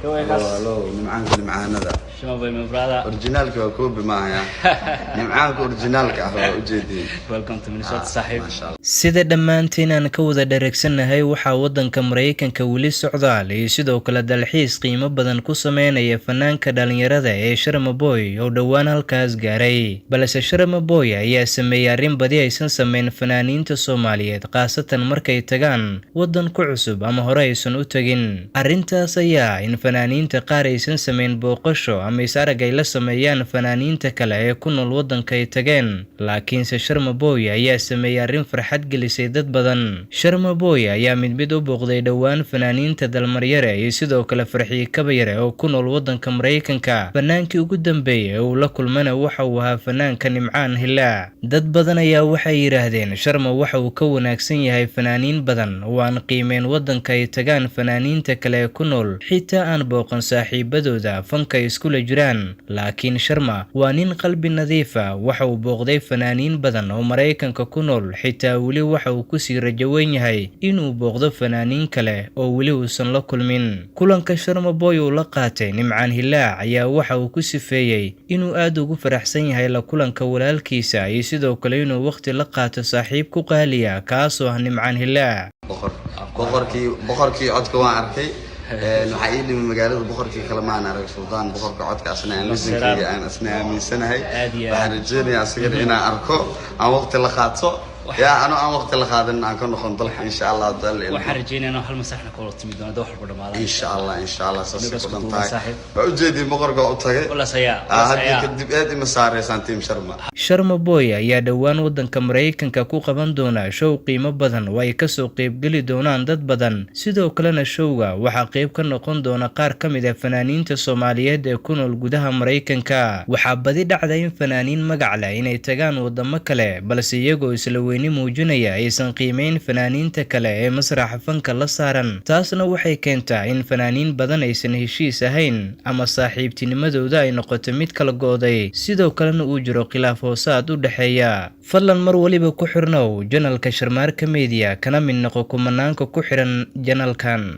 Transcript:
Hello, Nimcaanka nimcaanada. Sharma Boy, my brother. Originaalka waa copy maahaya, Nimcaanka originaalka ah waa ujeediin. Welcome to Minnesota, saaxiib. Maasha Allah. Sida dhammaantiin aan ka wada dheregsannahay, waxaa waddanka Maraykanka weli socdaal iyo sidoo kale dalxiis qiimo badan ku sameynaya fanaanka dhalinyarada ee Sharma Boy oo dhowaan halkaas gaaray. Balse Sharma Boy ayaa sameeyey arrin badi aysan sameyn fanaaniinta Soomaaliyeed, khaasatan markay tagaan waddan ku cusub ama hore aysan u tegin. Arrintaas ayaa in fanaaniinta qaar aysan sameyn booqasho ama is-arag ay la sameeyaan fanaaniinta kale ee ku nool waddanka ay tageen. Laakiinse Sharma Boy ayaa sameeyey arrin farxad gelisay dad badan. Sharma Boy ayaa mid mid u booqday dhowaan fanaaniinta Dalmaryare iyo sidoo kale Farxiye Kabayare oo ku nool waddanka Maraykanka. Fanaankii ugu dambeeyey ee uu la kulmana waxa uu ahaa fanaanka Nimcaan Hilaac. Dad badan ayaa waxay yidhaahdeen Sharma waxa uu ka wanaagsan yahay fanaaniin badan oo aan qiimeyn waddanka ay tagaan fanaaniinta kale ee ku nool, xitaa aan booqan saaxiibadooda fanka iskula jiraan. Laakiin Sharma waa nin qalbi nadiif ah. Waxa uu booqday fanaaniin badan oo Maraykanka ku nool, xitaa weli waxa uu kusii rajo weyn yahay inuu booqdo fanaaniin kale oo weli uusan la kulmin. Kulanka Sharma Boy uu la qaatay Nimcaan Hilaac ayaa waxa uu ku sifeeyey inuu aad ugu faraxsan yahay la kulanka walaalkiisa iyo sidoo kale inuu waqti la qaato saaxiib ku qaaliya, kaasoo ah Nimcaan Hilaac. Boqor, boqorkii, boqorkii codka waan arkay. Waxaa ii dhimi magaalada boqorkii kale maan arag, Suldaan, boqorka codka. Asna aan lisankeyga aan asna aaminsanahay. Aad iyo aad. Waxaan rajeynayaa asagana inaan arko, aan waqti la qaato, yaa anoo aan waqti la qaadanin aan ka noqon dalka, insha Allah. Waxaan rajeynayaa inuu hal masraxna kula timi doono hadda wax walba dhamaadaan. Insha Allah, insha Allah, saasay Inagoo ku isku dhan duuban, tahay. saaxiib. Waa ujeediin, boqorka waa u tagay. Walaas ayaa Ah, walaas haddii ayaa. Kadib aad ima saareysaan, team Sharma. Sharma Boy ayaa dhowaan waddanka Maraykanka ku qaban doona show qiimo badan oo ay kasoo qaybgeli doonaan dad badan. Sidoo kalena showga waxaa qayb ka noqon doona qaar ka mid ah fanaaniinta Soomaaliyeed ee ku nool gudaha Maraykanka. Waxaa badi dhacda in fanaaniin magac leh inay tagaan wadamo kale, balse iyagoo isla weyni muujinaya aysan qiimeyn fanaaniinta kale ee masraxa fanka la saaran. Taasna waxay keentaa in fanaaniin badan aysan heshiis ahayn ama saaxiibtinimadooda ay noqoto mid kala go'day, sidoo kalena uu jiro khilaaf hoosaad u dhexeeya. Fadlan mar waliba ku xirnow channelka Sharmaarka Media, kana mid noqo kumanaanka ku xiran channelkan.